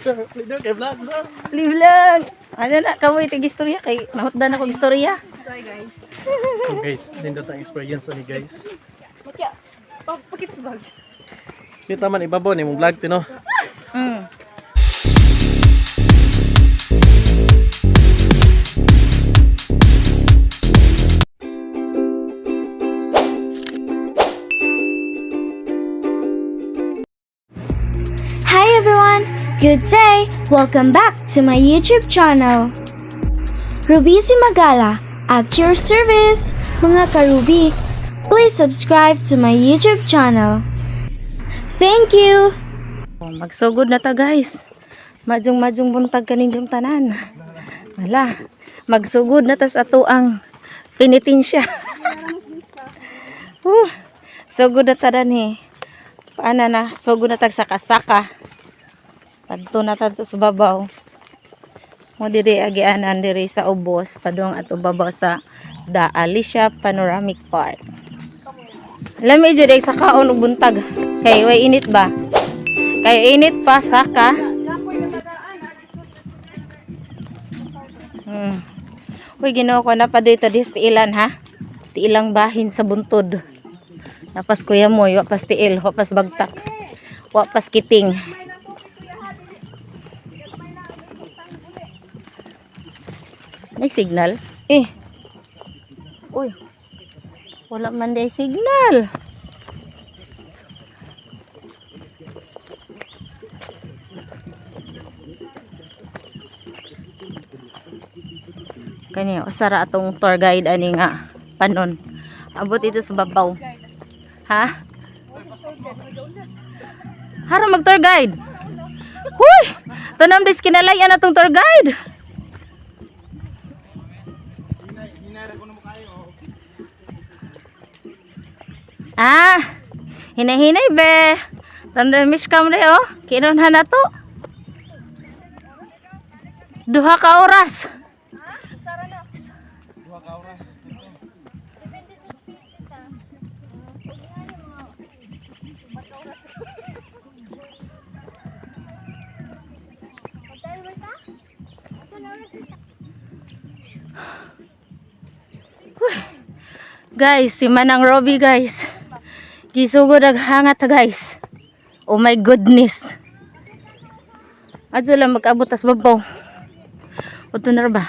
Kay vlog vlog. Live lang. Ano na, kamoy tig istorya kay nahutdan ako istorya. Sorry guys. So guys, nindot ang experience ani, guys. Makya. Pakit sa bag. Kita man ibabaw ni mong vlog tino. Hi everyone! Good day! Welcome back to my YouTube channel. Ruby Magala at your service! Mga karubi, please subscribe to my YouTube channel. Thank you! Oh, magsugod na ta, guys. Majong-majong buntag kaninyong tanan. Wala. Magsugod na tas ato ang penitensya. Sugod na ta danhi. Paana na, sugod na tag saka-saka. Padto na ta sa babaw. Mo diri agianan diri sa ubos padung ato babaw sa The Alicia Panoramic Park. Lami jud ay sa kaon ug buntag. Kay way init ba? Kay init pa saka. Uy, Ginoo ko na pa dito dis tiilan ha. Tiilang bahin sa buntod. Napas kuya mo, wa pas tiil, wa pas bagtak. Wa pas kiting. May signal? Eh. Uy. Wala man day signal. Kani usara atong tour guide ani nga panon. Abot ito sa babaw. Ha? Hara mag tour guide. Huy! Tanam dis kinalayan atong tour guide. Ah, hinay-hinay be. Tanam miss kam re oh. Kinon na to. Duha ka oras. Guys, si Manang Robby, guys. Gisugod ang hangat guys. Oh my goodness. Adto lang mag-abot tas babaw. Uto na ra ba?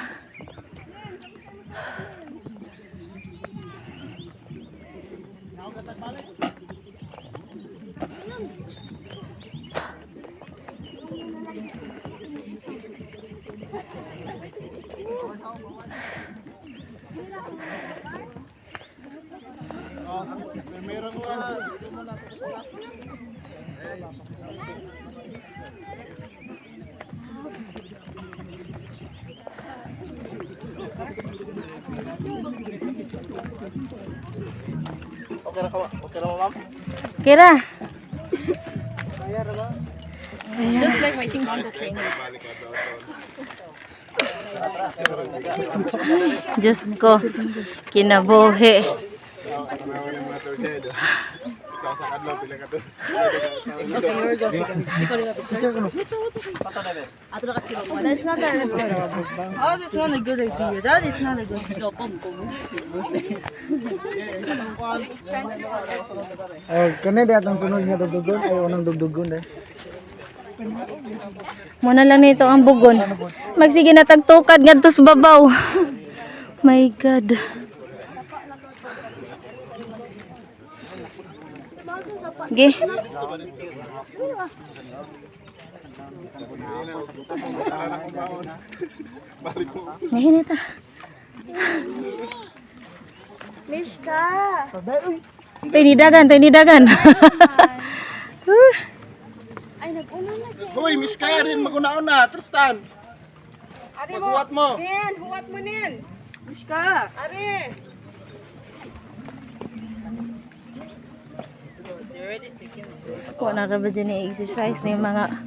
Okay ra ka, okay ra ma'am. Kira. Just like my taekwondo training. Diyos ko. Kinabuhi. Okay, you're go. Ikaw rin lapit. That's not a Oh, that's not a good idea. That is not a good idea. Ay, kani di atong sunod nga dugdugon ay unang dugdugon eh. Muna lang nito ang bugon. Magsige na tagtukad ngadto sa babaw. My God. Ge. Ngayon ito. Mishka! Tinidagan, tinidagan. Ay, nag-una na. Hoy, miss kaya rin maguna-una, Tristan. Maghuwat mo. Nen, huwat mo nen. Mishka. Are. Kuha na ra ba dyan ni exercise ni mga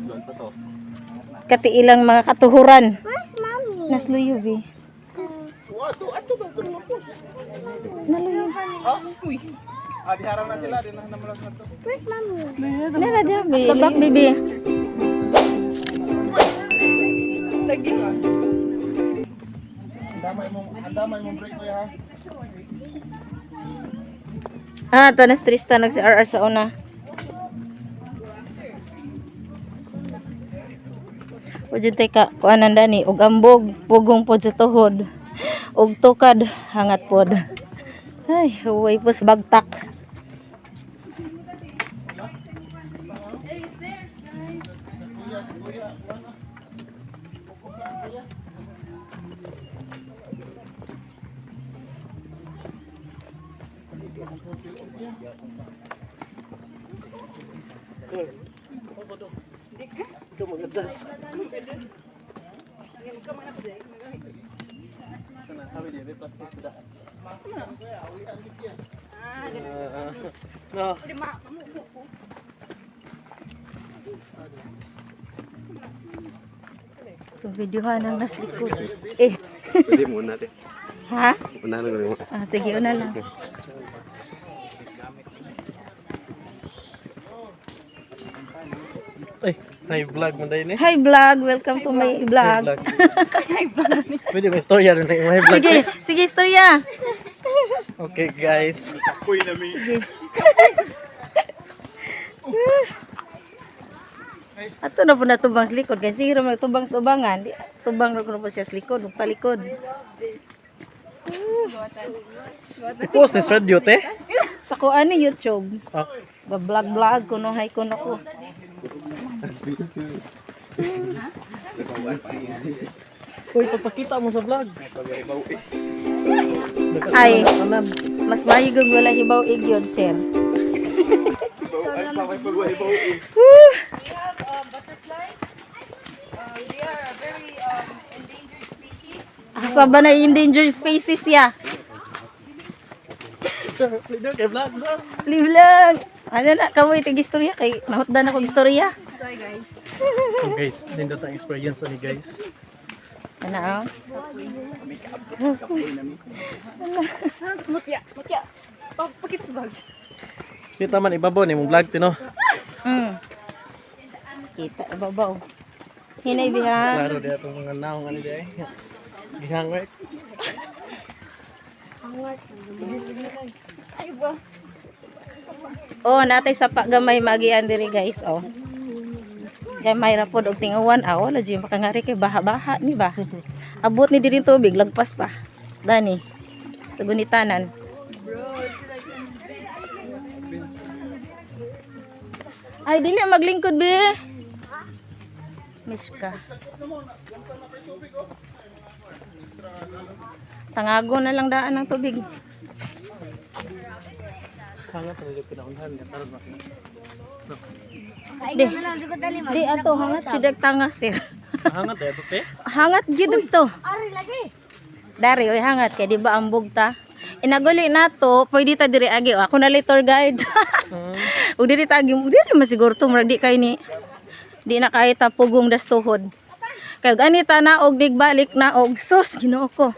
katiilang mga katuhuran. Where's mommy? Nasluyo, be. Ato, ato ba ito mga pos? Naluyo. Ah, diharang na sila, di na naman na to. Where's mommy? Nara dia, be. Sabak, bibi. Andamay mong break ko ha. Ah, ito na si Tristan nag si RR sa una. O dyan tay ka, kuanan dani, og ambog, pugong pod sa tuhod, og tukad, hangat pod. Ay, huway po sa bagtak. Ikaw mag-adjust. No. Itong videohan ang nas likod. Eh, Pwede mo natin. ha? Una lang gawin mo. Ah, sige, una lang. Ay, hi vlog mo dahil eh. Hi vlog, welcome to my vlog. Hi vlog. Pwede may istorya rin na yung hi vlog. Sige, sige istorya. Okay guys. Sige. Ato na po na tubang sa likod kasi siguro may tubang sa tubangan, di tubang ra kuno po siya sa likod, ug talikod. I-post ni radio te. Sa ko ani YouTube. Ah, Ga vlog vlog kuno hay kuno ko. Uy, pagpakita mo sa vlog. Ay. Kanan. Mas maayo kung wala hibaw igyon, sir. Ay, pakay pagwahibaw eh. Butterflies. They are a very endangered species. Asa ba na endangered species ya? Leader kay vlog vlog. Live lang. Ano na, kamoy tig istorya kay nahutdan ako istorya. Sorry guys. So guys, nindot ang experience ani guys. Ano? Mutya, mutya. Pakit sa bag. Kita man ibabaw ni mong vlog tino. Kita babaw. Hinay biha. Klaro di atong mga naong ani di ay. Gihangwek. Oh, natay sa gamay magian diri guys, oh. Gamay ra pod og tingawan, ah, wala jud makangari kay baha-baha ni ba. Abot ni diri tubig lagpas pa. Dani. Sa gunitanan. Ay, dili maglingkod be. Mishka. Tangago na lang daan ng tubig. Hangat ang pinaunhan niya karon ba. Di, di ato hangat jud ang tanga sir. Hangat eh te. Hangat gid to. Dari oy hangat kay di ba ambog ta. Inaguli nato, pwede ta diri agi. Ako na lay tour guide. Ug diri ta agi, diri masiguro to murag di kay ni di na kay ta pugong das tuhod. Kay og ani ta naog digbalik naog sus Ginoo ko.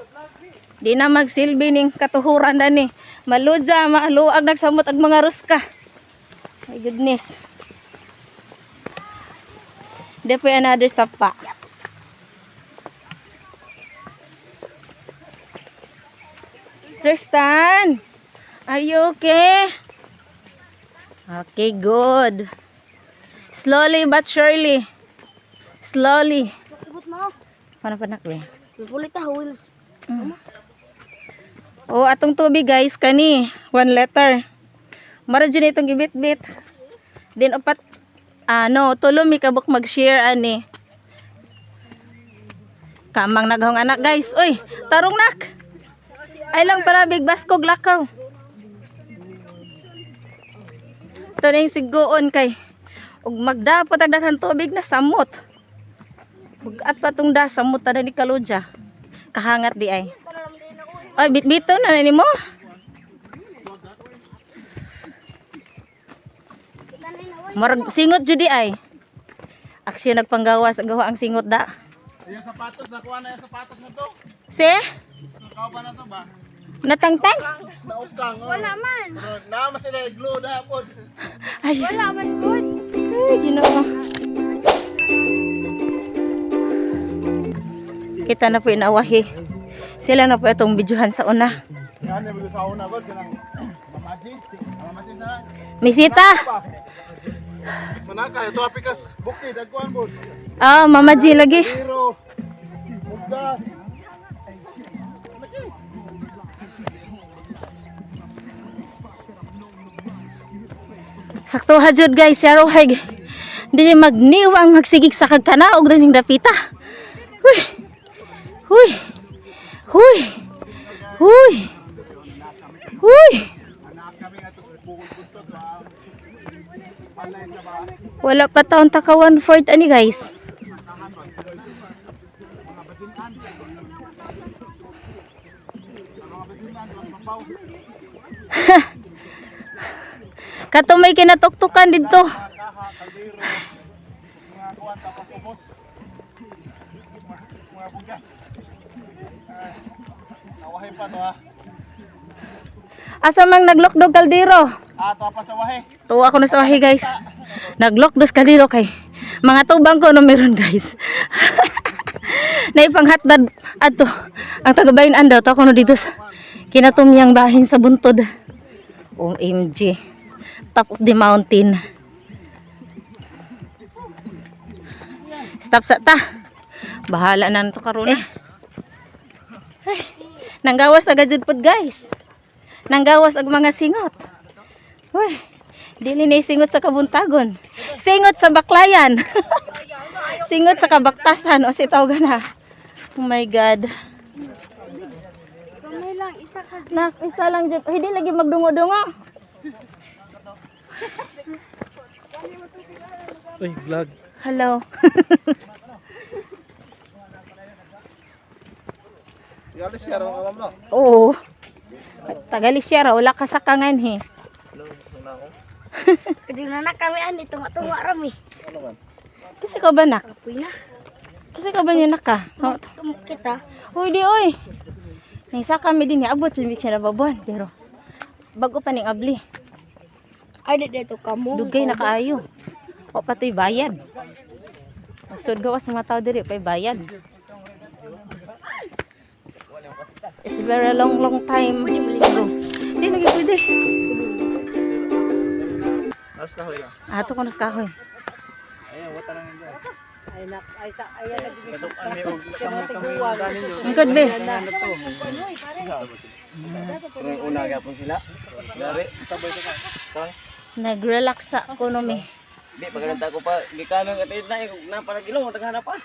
Di na magsilbi ning katuhuran dani. Maludza, maluag nagsamot ag mga ruska. My goodness. Di po another sapa. Tristan, are you okay? Okay, good. Slowly but surely. Slowly. Paano pa na, kuya? wheels. Oh, atong tubig guys kani, 1 liter. Mara jud itong gibit-bit. Then upat ano, tulo mi kabuk mag-share ani. Kamang naghong anak guys. Uy, tarong nak. Ay lang pala big baskog lakaw. Ito na yung siguon kay ug magdapot ang daghan tubig na samot. Bugat pa tong da samot ta ni Kaludya. Kahangat di ay. Ay, bitbito na ni mo. Marag singot jud di ay. Aksyon nagpanggawa sa gawa ang singot da. Yung sapatos, nakuha na yung sapatos na to. Se, Nakaw ba na to ba? natangtang. Naukang. Oh. Wala man. Pero naama sila glue na po. Ay, wala man good. Ay, Ginoo. Kita na po inawahi. Sila na po itong videohan sa una. Yan, yung sa una god kanang Mamaji. Mamaji na. Misita! Manaka ito apikas bukid agkuan bod. Ah, Mama G lagi. Pero mugdas. Sakto ha jud guys, yaro hay. Dili magniwang magsigig sa kagkanaog dining dapita. Huy. Huy. Huy. Huy. Huy. Wala pa taon taka 1/4 ani guys. Kato may kinatuktukan dito. Nawahi pa to ha. Asa mang naglokdog kaldero? Ah, to pa sa wahi. Tuwa ko na sa wahi guys. Naglokdos kaldero kay mga tubang ko no meron guys. Naipanghatdad ato ang tagabayin andaw to ako no dito sa kinatumyang bahin sa buntod. OMG. Top of the mountain. Stop sa ta. Bahala na nito karon. Eh. Ay, nanggawas agad jud pod guys. Nanggawas ag mga singot. Uy, dili na singot sa kabuntagon. Singot sa baklayan. Singot sa kabaktasan o si tawag na. Oh my God. Kamay lang, isa ka. Nak, isa lang dyan. Hindi lagi magdungo-dungo. Uy, vlog. Hello. Yalis siya raw ka ma'am no. Oo. Tagali siya ra, wala ka sa kangan he. Di na na kami ani tunga-tunga rami. Kasi ka ba nak? Kapoy na. Kasi ka ba niya naka? Oh, Kita. Uy, di oy. Nisa kami din abot limik siya na babuan pero bago pa ning abli. Ay di dito kamo. Dugay na kaayo. O patoy bayad. Magsud gawas mga tao diri pay bayad. It's very long long time ago. Di lagi pwede. Alas kahoy lang. Ato ko nas kahoy. Ingkod be. Una gapon sila. Dari. Nag-relax sa ko no mi. Di pagkanta ko pa gikanon at na na para gilong taghanap pa.